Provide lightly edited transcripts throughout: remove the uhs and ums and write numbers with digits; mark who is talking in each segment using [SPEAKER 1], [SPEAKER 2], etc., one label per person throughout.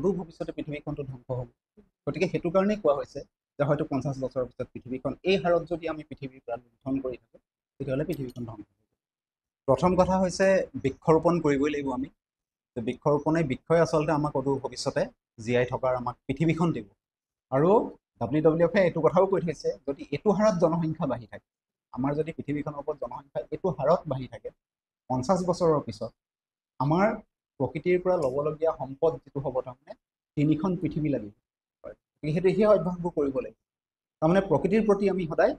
[SPEAKER 1] অদূৰ ভৱিষ্যতে পৃথিৱীখনটো ধ্বংস হ'ব। গতিকে সেইটো কাৰণেই কোৱা হৈছে যে হয়তো 50 বছৰৰ পিছত পৃথিৱীখন এই হাৰত যদি আমি পৃথিৱীৰ পৰা লুণ্ঠন কৰি থাকোঁ তেতিয়াহ'লে পৃথিৱীখন ধ্বংস হ'ব। প্ৰথম কথা হৈছে বৃক্ষৰোপণ কৰিবই লাগিব আমি। বৃক্ষৰোপণে বৃক্ষই আচলতে আমাক অদূৰ ভৱিষ্যতে জীয়াই থকাৰ আমাক পৃথিৱীখন দিব। আৰু WWF এইটো কথাও কৈ থৈছে, যদি এইটো হাৰত জনসংখ্যা বাঢ়ি থাকে, আমাৰ যদি পৃথিৱীখনৰ ওপৰত জনসংখ্যা এইটো হাৰত বাঢ়ি থাকে, 50 বছৰৰ পিছত আমাৰ প্ৰকৃতিৰ পৰা ল'বলগীয়া সম্পদ যিটো হ'ব তাৰমানে 3খন পৃথিৱী লাগিব। সেইটো সেই অভ্যাসবোৰ কৰিব লাগিব। তাৰমানে প্ৰকৃতিৰ প্ৰতি আমি সদায়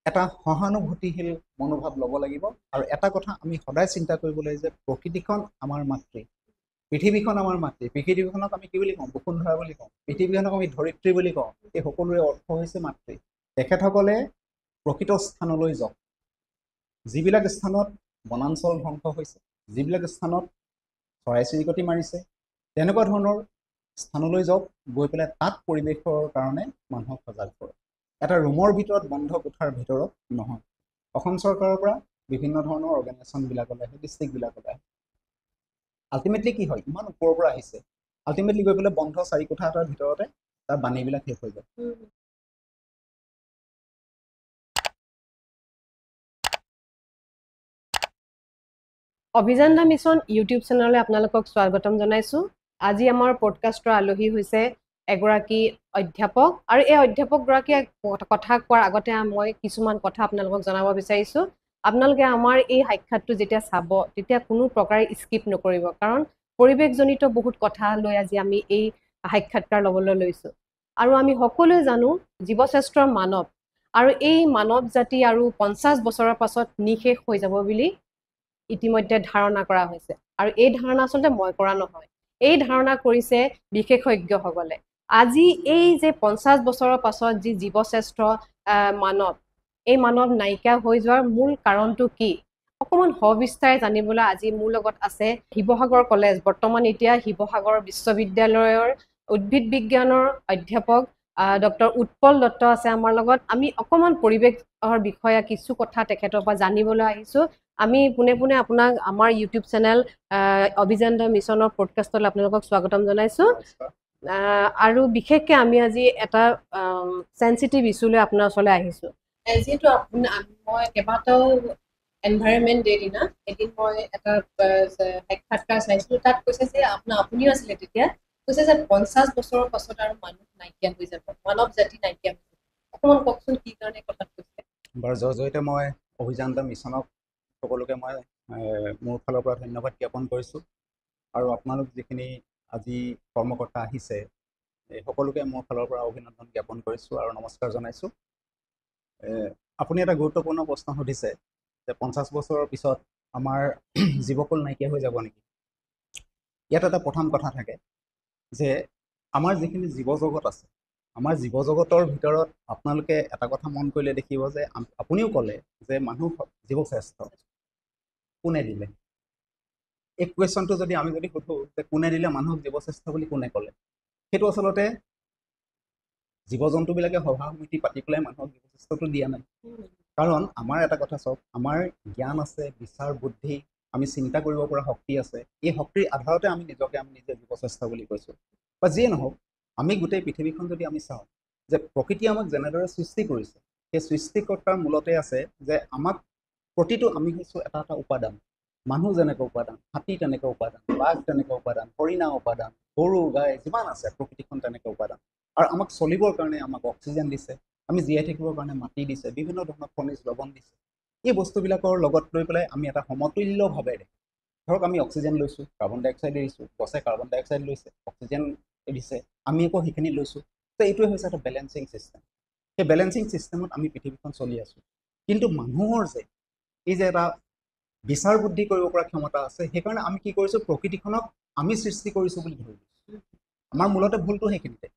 [SPEAKER 1] এটা সহানুভূতিশীল মনোভাৱ ল'ব লাগিব। আৰু এটা কথা আমি সদায় চিন্তা কৰিব লাগিব যে প্ৰকৃতিখন আমাৰ মাতৃ, পৃথিৱীখন আমাৰ মাতৃ। পৃথিৱীখনক আমি কি বুলি কওঁ? বসুন্ধৰা বুলি কওঁ। পৃথিৱীখনক আমি ধৰিত্ৰী বুলি কওঁ। এই সকলোৰে অৰ্থ হৈছে মাতৃ। তেখেতসকলে প্ৰকৃত স্থানলৈ যাওক, যিবিলাক স্থানত বনাঞ্চল ধ্বংস হৈছে, যিবিলাক স্থানত চৰাই চিৰিকটি মাৰিছে, তেনেকুৱা ধৰণৰ স্থানলৈ যাওক, গৈ পেলাই তাত পৰিৱেশৰ কাৰণে মানুহক সজাগ কৰক। এটা ৰুমৰ ভিতৰত, বন্ধ কোঠাৰ ভিতৰত নহয়। অসম চৰকাৰৰ পৰা বিভিন্ন ধৰণৰ অৰ্গেনাইজেশ্যনবিলাকলৈ আহে, ডিষ্ট্ৰিক্টবিলাকলৈ আহে। আল্টিমেটলি কি হয়, ইমান ওপৰৰ পৰা আহিছে, আল্টিমেটলি গৈ পেলাই বন্ধ চাৰি কোঠা এটাৰ ভিতৰতে তাৰ বাণীবিলাক শেষ হৈ যায়।
[SPEAKER 2] অভিযান দা মিছন ইউটিউব চেনেললৈ আপোনালোকক স্বাগতম জনাইছোঁ। আজি আমাৰ পডকাষ্টৰ আলহী হৈছে এগৰাকী অধ্যাপক, আৰু এই অধ্যাপকগৰাকীয়ে কথা কোৱাৰ আগতে মই কিছুমান কথা আপোনালোকক জনাব বিচাৰিছোঁ। আপোনালোকে আমাৰ এই সাক্ষাৎটো যেতিয়া চাব তেতিয়া কোনো প্ৰকাৰে স্কিপ নকৰিব, কাৰণ পৰিৱেশজনিত বহুত কথা লৈ আজি আমি এই সাক্ষাৎকাৰ ল'বলৈ লৈছোঁ। আৰু আমি সকলোৱে জানো জীৱশ্ৰেষ্ঠ মানৱ, আৰু এই মানৱ জাতি আৰু 50 বছৰৰ পাছত নিঃশেষ হৈ যাব বুলি ইতিমধ্যে ধাৰণা কৰা হৈছে। আৰু এই ধাৰণা আচলতে মই কৰা নহয়, এই ধাৰণা কৰিছে বিশেষজ্ঞসকলে। আজি এই যে 50 বছৰৰ পাছত যি জীৱশ্ৰেষ্ঠ মানৱ, এই মানৱ নাইকিয়া হৈ যোৱাৰ মূল কাৰণটো কি অকণমান সবিস্তাৰে জানিবলৈ আজি মোৰ লগত আছে শিৱসাগৰ কলেজ, বৰ্তমান এতিয়া শিৱসাগৰ বিশ্ববিদ্যালয়ৰ উদ্ভিদ বিজ্ঞানৰ অধ্যাপক ডক্টৰ উৎপল দত্ত আছে আমাৰ লগত। আমি অকণমান পৰিৱেশৰ বিষয়ে কিছু কথা তেখেতৰ পৰা জানিবলৈ আহিছোঁ। আমি পোনে পোনে আপোনাক আমাৰ ইউটিউব চেনেল অভিযান দা মিছনৰ পডকাষ্টলৈ আপোনালোকক স্বাগতম জনাইছোঁ। আৰু বিশেষকৈ আমি আজি এটা চেঞ্চিটিভ ইছ্যুলৈ আপোনাৰ ওচৰলৈ আহিছোঁ। যিহেতু মই কেইবাটাও এনভাইৰনমেণ্ট ডে দিনা এদিন মই এটা সাক্ষাৎকাৰ চাইছিলোঁ, তাত কৈছে যে আপুনিও আছিলে তেতিয়া, কৈছে যে 50 বছৰৰ পাছত আৰু মানুহ নাইকিয়া হৈ যাব, মানৱ জাতি নাইকিয়া হৈ যাব। অকণমান কওকচোন কি কাৰণে কথাটো কৈছে?
[SPEAKER 1] বাৰু, জয়তে মই অভিযান দা মিছনক সকলোকে মই মোৰ ফালৰ পৰা ধন্যবাদ জ্ঞাপন কৰিছোঁ। আৰু আপোনালোক যিখিনি আজি কৰ্মকৰ্তা আহিছে সকলোকে মোৰ ফালৰ পৰা অভিনন্দন জ্ঞাপন কৰিছোঁ আৰু নমস্কাৰ জনাইছোঁ। আপুনি এটা গুৰুত্বপূৰ্ণ প্ৰশ্ন সুধিছে যে 50 বছৰৰ পিছত আমাৰ জীৱকুল নাইকিয়া হৈ যাব নেকি? ইয়াত এটা প্ৰথম কথা থাকে যে আমাৰ যিখিনি জীৱজগত আছে, আমাৰ জীৱজগতৰ ভিতৰত আপোনালোকে এটা কথা মন কৰিলে দেখিব যে আপুনিও ক'লে যে মানুহ জীৱশ্ৰেষ্ঠ, কোনে দিলে? এই কুৱেশ্যনটো যদি আমি যদি সোধোঁ যে কোনে দিলে মানুহক জীৱশ্ৰেষ্ঠ বুলি কোনে ক'লে, সেইটো আচলতে জীৱ জন্তুবিলাকে সভা সমিতি পাতি পেলাই মানুহক জীৱশ্ৰেষ্ঠটো দিয়া নাই। কাৰণ আমাৰ এটা কথা চাওক, আমাৰ জ্ঞান আছে, বিচাৰ বুদ্ধি, আমি চিন্তা কৰিব পৰা শক্তি আছে। এই শক্তিৰ আধাৰতে আমি নিজকে আমি নিজে জীৱশ্ৰেষ্ঠ বুলি কৈছোঁ। বা যিয়ে নহওক, আমি গোটেই পৃথিৱীখন যদি আমি চাওঁ যে প্ৰকৃতিয়ে আমাক যেনেদৰে সৃষ্টি কৰিছে, সেই সৃষ্টিকৰ্তাৰ মূলতে আছে যে আমাক প্ৰতিটো আমি হৈছোঁ এটা এটা উপাদান। মানুহ যেনেকৈ উপাদান, হাতী তেনেকৈ উপাদান, বাঘ তেনেকৈ উপাদান, হৰিণা উপাদান, গৰু গাই যিমান আছে প্ৰকৃতিখন তেনেকৈ উপাদান। আৰু আমাক চলিবৰ কাৰণে আমাক অক্সিজেন দিছে, আমি জীয়াই থাকিবৰ কাৰণে মাটি দিছে, বিভিন্ন ধৰণৰ খনিজ লৱণ দিছে। এই বস্তুবিলাকৰ লগত লৈ পেলাই আমি এটা সমতুল্যভাৱেৰে, ধৰক আমি অক্সিজেন লৈছোঁ, কাৰ্বন ডাই অক্সাইড এৰিছোঁ, গছে কাৰ্বন ডাই অক্সাইড লৈছে, অক্সিজেন এৰিছে, আমি আকৌ সেইখিনি লৈছোঁ। ত' এইটোৱে হৈছে এটা বেলেঞ্চিং ছিষ্টেম। সেই বেলেঞ্চিং ছিষ্টেমত আমি পৃথিৱীখন চলি আছোঁ। কিন্তু মানুহৰ যে এই যে এটা বিচাৰ বুদ্ধি কৰিব পৰা ক্ষমতা আছে, সেইকাৰণে আমি কি কৰিছোঁ, প্ৰকৃতিখনক আমি সৃষ্টি কৰিছোঁ বুলি ধৰি লৈছোঁ। আমাৰ মূলতে ভুলটো সেইখিনিতে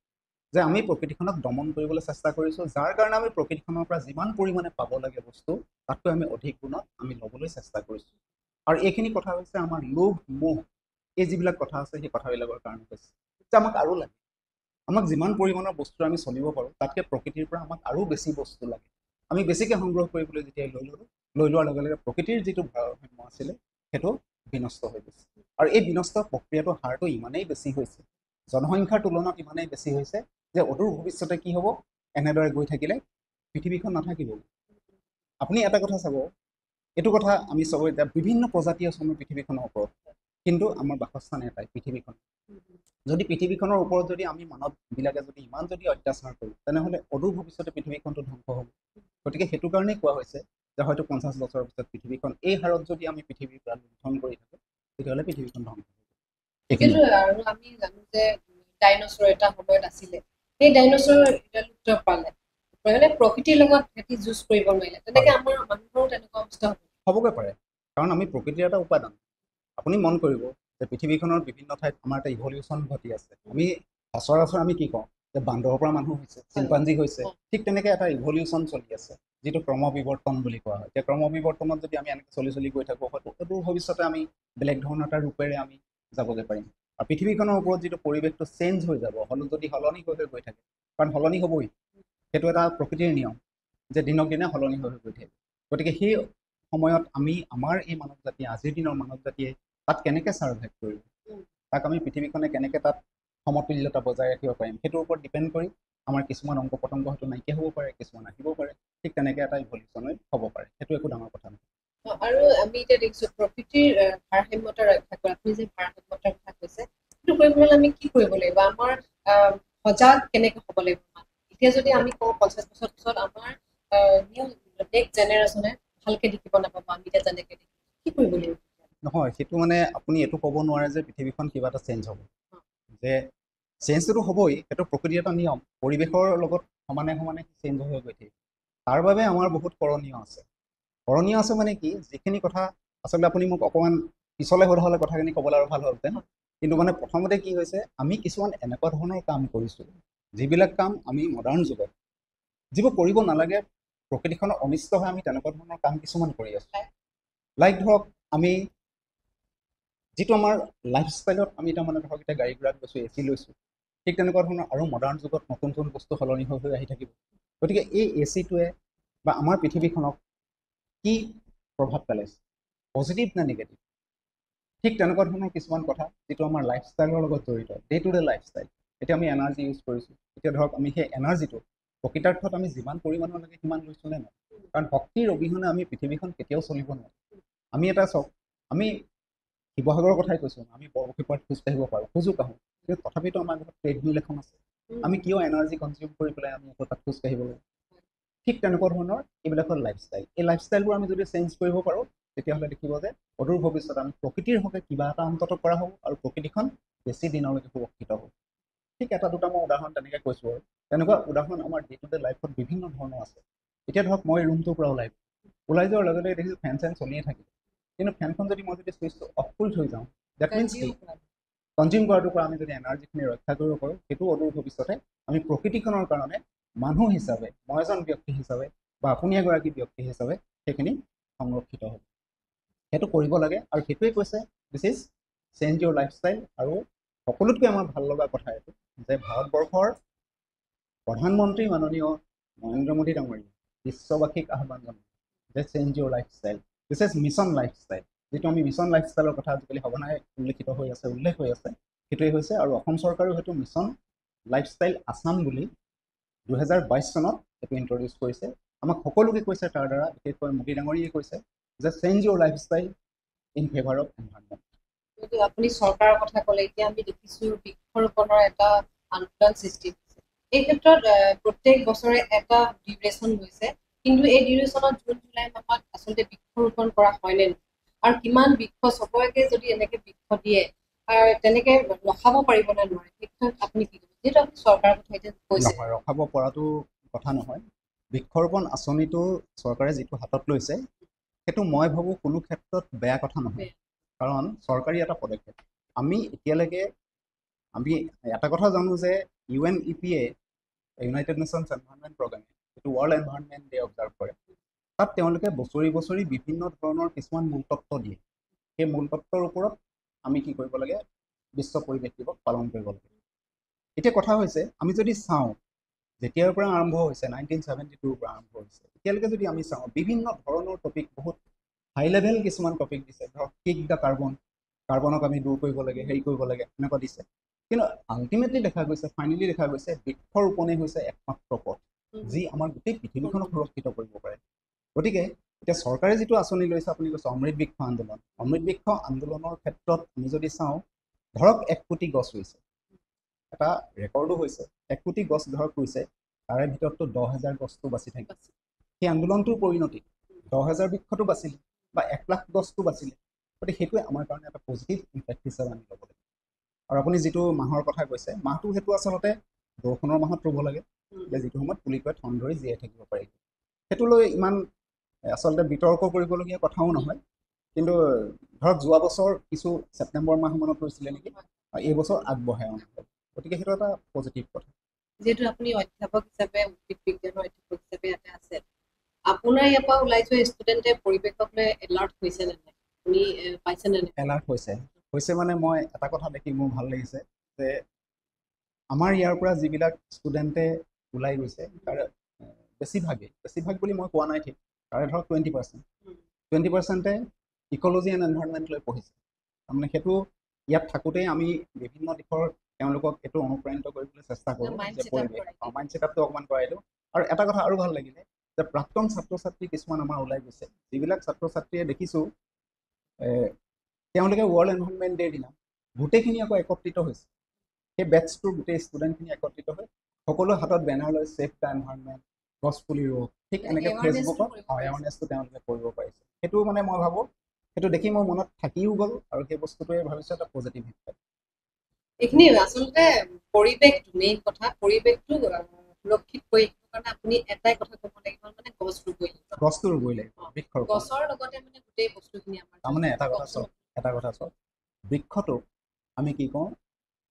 [SPEAKER 1] যে আমি প্ৰকৃতিখনক দমন কৰিবলৈ চেষ্টা কৰিছোঁ, যাৰ কাৰণে আমি প্ৰকৃতিখনৰ পৰা যিমান পৰিমাণে পাব লাগে বস্তু, তাতকৈ আমি অধিক গুণত আমি ল'বলৈ চেষ্টা কৰিছোঁ। আৰু এইখিনি কথা হৈছে আমাৰ লোভ মোহ, এই যিবিলাক কথা আছে সেই কথাবিলাকৰ কাৰণে হৈছে যে আমাক আৰু লাগে, আমাক যিমান পৰিমাণৰ বস্তু আমি চলিব পাৰোঁ তাতকৈ প্ৰকৃতিৰ পৰা আমাক আৰু বেছি বস্তু লাগে। আমি বেছিকৈ সংগ্ৰহ কৰিবলৈ যেতিয়া লৈ ল'লোঁ, লৈ লোৱাৰ লগে লগে প্ৰকৃতিৰ যিটো ভাৰসাম্য আছিলে সেইটো বিনষ্ট হৈ গৈছে। আৰু এই বিনষ্ট প্ৰক্ৰিয়াটোৰ হাৰটো ইমানেই বেছি হৈছে, জনসংখ্যাৰ তুলনাত ইমানেই বেছি হৈছে যে অদূৰ ভৱিষ্যতে কি হ'ব, এনেদৰে গৈ থাকিলে পৃথিৱীখন নাথাকিব। আপুনি এটা কথা চাব, এইটো কথা আমি চব এতিয়া বিভিন্ন প্ৰজাতি আছে আমাৰ পৃথিৱীখনৰ ওপৰত, কিন্তু আমাৰ বাসস্থান এটাই পৃথিৱীখন। যদি পৃথিৱীখনৰ ওপৰত যদি আমি মানৱবিলাকে যদি ইমান যদি অত্যাচাৰ কৰোঁ, তেনেহ'লে অদূৰ ভৱিষ্যতে পৃথিৱীখনটো ধ্বংস হ'ব। গতিকে সেইটো কাৰণেই কোৱা হৈছে যে হয়তো 50 বছৰৰ পিছত পৃথিৱীখন এই হাৰত যদি আমি পৃথিৱীৰ পৰা লুণ্ঠন কৰি থাকোঁ, তেতিয়াহ'লে পৃথিৱীখন ধ্বংস হ'ব।
[SPEAKER 2] আৰু আমি জানো যে ডাইনছৰ এটা সময়ত আছিলে, সেই ডাইনছৰ এতিয়া লুপ্ত পালে, মানে প্ৰকৃতিৰ লগত সিহঁতি যুঁজ কৰিব নোৱাৰিলে। তেনেকে আমাৰ মানুহৰো তেনেকুৱা অৱস্থা
[SPEAKER 1] হ'বগৈ পাৰে, কাৰণ আমি প্ৰকৃতিৰ এটা উপাদান। আপুনি মন কৰিব যে পৃথিৱীখনৰ বিভিন্ন ঠাইত আমাৰ এটা ইভলিউশ্যন ঘটি আছে। আমি সচৰাচৰ আমি কি কওঁ যে বান্দৰৰ পৰা মানুহ হৈছে, চিম্পাঞ্জী হৈছে, ঠিক তেনেকৈ এটা ইভলিউশ্যন চলি আছে, যিটো ক্ৰম বিৱৰ্তন বুলি কোৱা হয়। এতিয়া ক্ৰম বিৱৰ্তনত যদি আমি এনেকৈ চলি চলি গৈ থাকোঁ, হয়তো অদূৰ ভৱিষ্যতে আমি বেলেগ ধৰণৰ এটা ৰূপেৰে আমি যাবগৈ পাৰিম। আৰু পৃথিৱীখনৰ ওপৰত যিটো পৰিৱেশটো চেঞ্জ হৈ যাব, যদি সলনি হৈ হৈ গৈ থাকে, কাৰণ সলনি হ'বই, সেইটো এটা প্ৰকৃতিৰ নিয়ম যে দিনক দিনে সলনি হৈ হৈ গৈ থাকিব। গতিকে সেই সময়ত আমি আমাৰ এই মানৱ জাতিয়ে, আজিৰ দিনৰ মানৱ জাতিয়ে তাত কেনেকৈ ছাৰ্ভাইভ কৰিব, তাক আমি পৃথিৱীখনে কেনেকৈ তাত সমতুল্যতা বজাই ৰাখিব পাৰিম, সেইটোৰ ওপৰত ডিপেণ্ড কৰি আমাৰ কিছুমান অংগ প্ৰত্যংগ হয়তো নাইকিয়া হ'ব পাৰে, কিছুমান আহিব পাৰে, ঠিক তেনেকৈ এটা ইভলিউশ্যন হ'ব পাৰে। সেইটো একো ডাঙৰ কথা নহয়।
[SPEAKER 2] আৰু আমি এতিয়া দেখিছোঁ প্ৰকৃতিৰ ভাৰসাম্যতা ৰক্ষা কৰা, আপুনি যে ভাৰসাম্যতাৰ কথা কৈছে, সেইটো কৰিবলৈ হ'লে আমি কি কৰিব লাগিব, আমাৰ সজাগ কেনেকৈ হ'ব লাগিব? এতিয়া যদি আমি কওঁ 50 বছৰ পিছত আমাৰ নিউ নেক্সট জেনেৰেশ্যনে ভালকে দেখিব নাপাব, আমি এতিয়া যেনেকে দেখিছোঁ, কি কৰিব লাগিব?
[SPEAKER 1] নহয়, সেইটো মানে আপুনি এইটো ক'ব নোৱাৰে যে পৃথিৱীখন কিবা এটা চেঞ্জ হ'ব, যে চেঞ্জটোতো হ'বই, সেইটো প্ৰকৃতিৰ এটা নিয়ম, পৰিৱেশৰ লগত সমানে সমানে চেঞ্জ হৈ গৈ থাকিব। তাৰ বাবে আমাৰ বহুত কৰণীয় আছে। কৰণীয় আছে মানে কি, যিখিনি কথা আচলতে আপুনি মোক অকণমান পিছলৈ সোধা হ'লে কথাখিনি ক'বলৈ আৰু ভাল হ'লহেঁতেন, কিন্তু মানে প্ৰথমতে কি হৈছে, আমি কিছুমান এনেকুৱা ধৰণৰ কাম কৰিছোঁ যিবিলাক কাম আমি মডাৰ্ণ যুগত যিবোৰ কৰিব নালাগে, প্ৰকৃতিখনৰ অনিষ্ট হয়, আমি তেনেকুৱা ধৰণৰ কাম কিছুমান কৰি আছোঁ। লাইক ধৰক আমি যিটো আমাৰ লাইফষ্টাইলত আমি তাৰমানে ধৰক এতিয়া গাড়ী ঘোঁৰাত গৈছোঁ, এ চি লৈছোঁ, ঠিক তেনেকুৱা ধৰণৰ আৰু মডাৰ্ণ যুগত নতুন নতুন বস্তু সলনি হৈ হৈ আহি থাকিব। গতিকে এই এ চিটোৱে বা আমাৰ পৃথিৱীখনক কি প্ৰভাৱ পেলাইছে, পজিটিভ নে নিগেটিভ, ঠিক তেনেকুৱা ধৰণৰ কিছুমান কথা যিটো আমাৰ লাইফষ্টাইলৰ লগত জড়িত, ডে টু ডে লাইফষ্টাইল। এতিয়া আমি এনাৰ্জি ইউজ কৰিছোঁ, এতিয়া ধৰক আমি সেই এনাৰ্জিটো প্ৰকৃতাৰ্থত আমি যিমান পৰিমাণৰ লাগে সিমান লৈছোঁ নে নাই, কাৰণ শক্তিৰ অবিহনে আমি পৃথিৱীখন কেতিয়াও চলিব নোৱাৰোঁ। আমি এটা চাওক, আমি শিৱসাগৰৰ কথাই কৈছোঁ, আমি বৰপক্ষীপাৰত খোজ কাঢ়িব পাৰোঁ, খোজো কাঢ়োঁ, কিন্তু তথাপিতো আমাৰ ঘৰত ট্ৰেডমিল এখন আছে, আমি কিয় এনাৰ্জি কনজিউম কৰি পেলাই আমি আকৌ তাত খোজ কাঢ়িব লাগে? ঠিক তেনেকুৱা ধৰণৰ এইবিলাক হ'ল লাইফষ্টাইল। এই লাইফষ্টাইলবোৰ আমি যদি চেঞ্জ কৰিব পাৰোঁ, তেতিয়াহ'লে দেখিব যে অদূৰ ভৱিষ্যত আমি প্ৰকৃতিৰ হকে কিবা এটা অন্ততঃ কৰা হ'ব আৰু প্ৰকৃতিখন বেছি দিনলৈকে সুৰক্ষিত হ'ব। ঠিক এটা দুটা মই উদাহৰণ তেনেকৈ কৈছোঁ, আৰু তেনেকুৱা উদাহৰণ আমাৰ ডে টু ডে লাইফত বিভিন্ন ধৰণৰ আছে। এতিয়া ধৰক মই ৰুমটোৰ পৰা ওলাই যোৱাৰ লগে লগে দেখিছোঁ ফেন চেন চলিয়ে থাকিব, কিন্তু ফেনখন যদি মই যদি চুইচটো অফ কৰি থৈ যাওঁ, that means কি, কনজিউম কৰাটোৰ পৰা আমি যদি এনাৰ্জিখিনি ৰক্ষা কৰিব পাৰোঁ, সেইটো অদূৰ ভৱিষ্যতে আমি প্ৰকৃতিখনৰ কাৰণে মানুহ হিচাপে, মই এজন ব্যক্তি হিচাপে বা আপুনি এগৰাকী ব্যক্তি হিচাপে সেইখিনি সংৰক্ষিত হ'ব। সেইটো কৰিব লাগে, আৰু সেইটোৱে কৈছে this is change your lifestyle. আৰু সকলোতকৈ আমাৰ ভাল লগা কথা এইটো যে ভাৰতবৰ্ষৰ প্ৰধানমন্ত্ৰী মাননীয় নৰেন্দ্ৰ মোদী ডাঙৰীয়া বিশ্ববাসীক আহ্বান জনায় যে change your lifestyle, this is mission lifestyle. যিটো আমি মিছন লাইফষ্টাইলৰ কথা আজিকালি সঘনাই উল্লেখিত হৈ আছে, উল্লেখ হৈ আছে, সেইটোৱে হৈছে। আৰু অসম চৰকাৰেও সেইটো মিছন লাইফষ্টাইল আছাম বুলি 2022 চনত সেইটো ইণ্ট্ৰডিউচ কৰিছে। আমাক সকলোকে কৈছে, তাৰ দ্বাৰা বিশেষকৈ মোদী ডাঙৰীয়াই কৈছে যে change your lifestyle in favour of environment.
[SPEAKER 2] আপুনি চৰকাৰৰ কথা ক'লে, এতিয়া আমি দেখিছোঁ বৃক্ষৰোপণৰ এটা আন্দোলন সৃষ্টি হৈছে। এই ক্ষেত্ৰত প্ৰত্যেক বছৰে এটা ডিউৰেশ্যন হৈছে, কিন্তু এই ডিউৰেশ্যনত জুন জুলাই মাহত আচলতে বৃক্ষৰোপণ কৰা হয়নে নহয়, আৰু কিমান বৃক্ষ চবকে যদি এনেকে বৃক্ষ দিয়ে তেনেকে ৰখাব পাৰিব নে নোৱাৰে, সেই ক্ষেত্ৰত আপুনি কি ক'ব? যিহেতু আপুনি চৰকাৰৰ কথা এতিয়া কৈছে।
[SPEAKER 1] নহয়, ৰখাব পৰাটো কথা নহয়। বৃক্ষৰোপণ আঁচনিটো চৰকাৰে যিটো হাতত লৈছে, সেইটো মই ভাবোঁ কোনো ক্ষেত্ৰত বেয়া কথা নহয়, কাৰণ চৰকাৰী এটা পদক্ষেপ। আমি এতিয়ালৈকে আমি এটা কথা জানো যে UNEPA, United Nations environment প্ৰগ্ৰামে যিটো ৱৰ্ল্ড এনভাইৰনমেণ্ট ডে অবজাৰ্ভ কৰে, তাত তেওঁলোকে বছৰি বছৰি বিভিন্ন ধৰণৰ কিছুমান মূলতত্ত্ব দিয়ে। সেই মূলতত্ত্বৰ ওপৰত আমি কি কৰিব লাগে, বিশ্ব পৰিৱেশ দিৱস পালন কৰিব লাগে। এতিয়া কথা হৈছে, আমি যদি চাওঁ যেতিয়াৰ পৰা আৰম্ভ হৈছে, 1972ৰ পৰা আৰম্ভ হৈছে, এতিয়ালৈকে যদি আমি চাওঁ বিভিন্ন ধৰণৰ টপিক, বহুত হাই লেভেল কিছুমান টপিক দিছে। ধৰক কিক the carbon, কাৰ্বনক আমি দূৰ কৰিব লাগে, হেৰি কৰিব লাগে, এনেকুৱা দিছে। কিন্তু আল্টিমেটলি দেখা গৈছে, ফাইনেলি দেখা গৈছে বৃক্ষৰোপণেই হৈছে একমাত্ৰ পথ যি আমাৰ গোটেই পৃথিৱীখনক সুৰক্ষিত কৰিব পাৰে। গতিকে এতিয়া চৰকাৰে যিটো আঁচনি লৈছে, আপুনি কৈছে অমৃত বৃক্ষ আন্দোলন, অমৃত বৃক্ষ আন্দোলনৰ ক্ষেত্ৰত আমি যদি চাওঁ, ধৰক 1 কোটি গছ ৰুইছে, এটা ৰেকৰ্ডো হৈছে, 1 কোটি গছ ধৰক ৰুইছে, তাৰে ভিতৰততো 10,000 গছটো বাচি থাকিল। সেই আন্দোলনটোৰ পৰিণতিত 10,000 বৃক্ষটো বাচিলে বা 1 লাখ গছটো বাচিলে। গতিকে সেইটোৱে আমাৰ কাৰণে এটা পজিটিভ ইম্পেক্ট হিচাপে আমি ল'ব লাগিব। আৰু আপুনি যিটো মাহৰ কথা কৈছে, মাহটো সেইটো আচলতে বৰষুণৰ মাহত ৰুব লাগে, যে যিটো সময়ত পুলিটোৱে ঠন ধৰি জীয়াই থাকিব পাৰি। সেইটো লৈ ইমান আচলতে বিতৰ্ক কৰিবলগীয়া কথাও নহয়। কিন্তু ধৰক যোৱা বছৰ কিছু ছেপ্টেম্বৰ মাহ মানত ৰুইছিলে নেকি, এইবছৰ আগবঢ়াই অনা হ'ল। গতিকে সেইটো এটা পজিটিভ কথা।
[SPEAKER 2] যিহেতু আপুনি অধ্যাপক হিচাপে, উদ্ভিদ বিজ্ঞানৰ অধ্যাপক হিচাপে ইয়াতে আছে, আপোনাৰ ইয়াৰ পৰা ওলাই যোৱা ষ্টুডেণ্টে পৰিৱেশক লৈ এলাৰ্ট হৈছে নে নাই? আপুনি পাইছে নে নাই?
[SPEAKER 1] এলাৰ্ট হৈছে। হৈছে মানে মই এটা কথা দেখি মোৰ ভাল লাগিছে যে আমাৰ ইয়াৰ পৰা যিবিলাক ষ্টুডেণ্টে ওলাই গৈছে, তাৰে বেছিভাগ বুলি মই কোৱা নাই ঠিক, তাৰে ধৰক 20% ইক'লজি এণ্ড এনভাইৰনমেণ্ট লৈ পঢ়িছে। তাৰমানে সেইটো ইয়াত থাকোঁতেই আমি বিভিন্ন দিশৰ তেওঁলোকক এইটো অনুপ্ৰাণিত কৰিবলৈ চেষ্টা কৰোঁ যে পৰিৱেশ মাইণ্ড ছেটআপটো অকণমান কৰাই দিওঁ। আৰু এটা কথা আৰু ভাল লাগিলে যে প্ৰাক্তন ছাত্ৰ ছাত্ৰী কিছুমান আমাৰ ওলাই গৈছে, যিবিলাক ছাত্ৰ ছাত্ৰীয়ে দেখিছোঁ তেওঁলোকে ৱৰ্ল্ড এনভাইৰনমেণ্ট ডে'ৰ দিনা গোটেইখিনি আকৌ একত্ৰিত হৈছে। সেই বেটছটোৰ গোটেই ষ্টুডেণ্টখিনি একত্ৰিত হৈ সকলোৱে হাতত বেনাৰ লৈ ছেভ the environment, গছ পুলি ৰোগ, ঠিক এনেকৈ ফেচবুকত এৱাৰনেছটো তেওঁলোকে কৰিব পাৰিছে। সেইটো মানে মই ভাবোঁ, সেইটো দেখি মোৰ মনত থাকিও গ'ল আৰু সেই বস্তুটোৱে ভাবিছোঁ এটা পজিটিভ ইম্পেক্ট।
[SPEAKER 2] এইখিনি আচলতে পৰিৱেশটো মেইন কথা, পৰিৱেশটো সুৰক্ষিত কৰি ৰাখিবৰ কাৰণে আপুনি এটাই কথা ক'ব লাগিব, মানে গছ ৰুবই লাগিব।
[SPEAKER 1] গছটো ৰুবই লাগিব, বৃক্ষৰোপণ।
[SPEAKER 2] গছৰ লগতে মানে গোটেই বস্তুখিনি আমাৰ
[SPEAKER 1] তাৰমানে এটা কথা চাওক, বৃক্ষটো আমি কি কওঁ,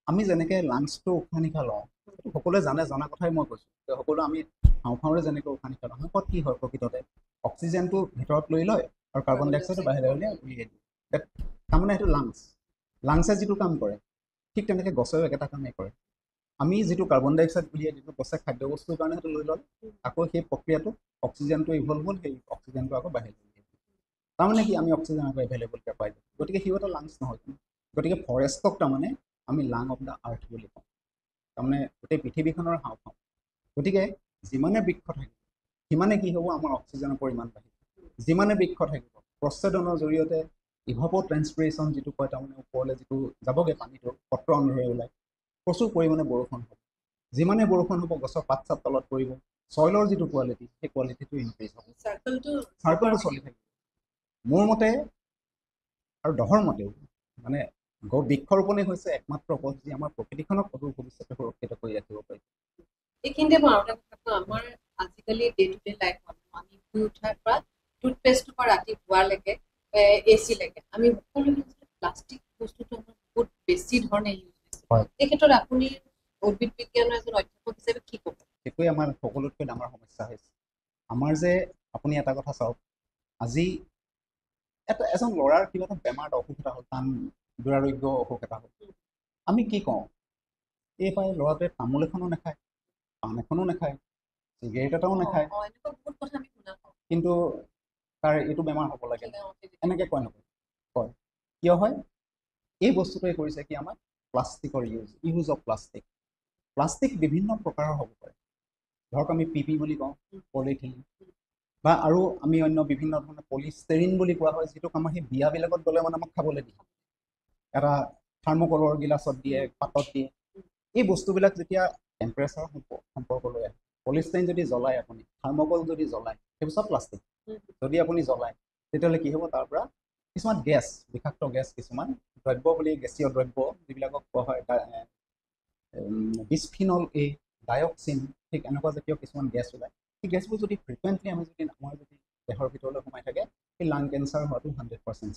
[SPEAKER 1] আমি যেনেকৈ লাংছটো উশাহ নিশাহ লওঁ, সেইটো সকলোৱে জানে, জনা কথাই মই কৈছোঁ, সকলোৱে আমি হাওঁফাওঁৰে যেনেকৈ উশাহ নিশাহ লওঁ, হাওঁফাওঁত কি হয় প্ৰকৃততে অক্সিজেনটো ভিতৰত লৈ লয় আৰু কাৰ্বন ডাই অক্সাইডটো বাহিৰলৈ উলিয়াই দিয়ে। তাৰমানে সেইটো লাংছে যিটো কাম কৰে, ঠিক তেনেকৈ গছেও একেটা কামেই কৰে। আমি যিটো কাৰ্বন ডাই অক্সাইড উলিয়াই দিলোঁ, গছে খাদ্যবস্তুৰ কাৰণে সেইটো লৈ ল'লে, আকৌ সেই প্ৰক্ৰিয়াটো অক্সিজেনটো ইভল্ভ হ'ল, সেই অক্সিজেনটো আকৌ বাহিৰলৈ উলিয়াই দিলে। তাৰমানে কি আমি অক্সিজেন আকৌ এভেইলেবলকৈ পাই দিওঁ। গতিকে সিও এটা লাংছ নহয়। গতিকে ফৰেষ্টক তাৰমানে আমি লাং অফ the আৰ্থ বুলি কওঁ, তাৰমানে গোটেই পৃথিৱীখনৰ হাওঁফাওঁ। গতিকে যিমানে বৃক্ষ থাকিব সিমানে কি হ'ব, আমাৰ অক্সিজেনৰ পৰিমাণ বাঢ়িব। যিমানে বৃক্ষ থাকিব, প্ৰচ্ছদনৰ জৰিয়তে ইভাপো ট্ৰেন্সপিৰেশ্যন যিটো কয়, তাৰমানে ওপৰলৈ যিটো যাবগৈ পানীটো পত্ৰ অনুসৰি ওলায়, প্ৰচুৰ পৰিমাণে বৰষুণ হ'ব। যিমানে বৰষুণ হ'ব, গছৰ পাত চাত তলত পৰিব, চইলৰ যিটো কোৱালিটি, সেই কোৱালিটিটো ইনক্ৰিজ হ'ব, চাৰ্কলটো চলি থাকিব। মোৰ মতে আৰু দহৰ মতেও মানে বৃক্ষৰোপণেই হৈছে একমাত্ৰ পথ যি আমাৰ প্ৰকৃতিখনক অদূৰ ভৱিষ্যতে সুৰক্ষিত কৰি ৰাখিব পাৰিব।
[SPEAKER 2] এইখিনিতে মই আৰু এটা কথা কওঁ, আমাৰ আজিকালি ডে টু ডে লাইফত আমি শুই উঠাৰ পৰা টুথপেষ্টটোৰ পৰা ৰাতি শোৱালৈকে এ চিলৈকে আমি সকলো প্লাষ্টিক বস্তুটো আমাৰ বহুত বেছি ধৰণে ইউজ হৈছে। এই ক্ষেত্ৰত আপুনি উদ্ভিদ বিজ্ঞানৰ এজন অধ্যাপক হিচাপে কি ক'ব?
[SPEAKER 1] সেইটোৱে আমাৰ সকলোতকৈ ডাঙৰ সমস্যা হৈছে আমাৰ। যে আপুনি এটা কথা চাওক, আজি এজন ল'ৰাৰ কিবা এটা বেমাৰ এটা অসুখ এটা হ'ল, টান দুৰাৰোগ্য অসুখ এটা হ'ল, আমি কি কওঁ, এই পাই ল'ৰাটোৱে তামোল এখনো নাখায়, পাণ এখনো নাখায়, চিগাৰেট এটাও নাখায়, কিন্তু তাৰ এইটো বেমাৰ হ'ব লাগে, এনেকৈ কয় নকয়? কয়। কিয় হয়? এই বস্তুটোৱে কৰিছে কি, আমাক প্লাষ্টিকৰ ইউজ অফ প্লাষ্টিক। প্লাষ্টিক বিভিন্ন প্ৰকাৰৰ হ'ব পাৰে, ধৰক আমি পি পি বুলি কওঁ, পলিথিন, বা আৰু আমি অন্য বিভিন্ন ধৰণৰ পলিষ্টেৰিন বুলি কোৱা হয়, যিটোক আমাৰ সেই বিয়াবিলাকত গ'লে মানে আমাক খাবলৈ দিয়ে, এটা থাৰ্মকলৰ গিলাচত দিয়ে, পাতত দিয়ে। এই বস্তুবিলাক যেতিয়া টেম্পাৰেচাৰ সম্পৰ্কলৈ আহে, পলিষ্টেৰিন যদি জ্বলায় আপুনি, থাৰ্মকল যদি জ্বলায়, সেইবোৰ চব প্লাষ্টিক যদি আপুনি জ্বলায়, তেতিয়াহ'লে কি হ'ব, তাৰ পৰা কিছুমান গেছ, বিষাক্ত গেছ, কিছুমান দ্ৰব্য বুলি গেছীয় দ্ৰব্য যিবিলাকক কোৱা হয় বিছফিনল এ, ডায়ক্সিন, ঠিক এনেকুৱা জাতীয় কিছুমান গেছ ওলায়। সেই গেছবোৰ যদি ফ্ৰিকুৱেণ্টলি আমি যদি আমাৰ যদি দেহৰ ভিতৰলৈ সোমাই থাকে, সেই লাং কেঞ্চাৰ হোৱাটো 100%।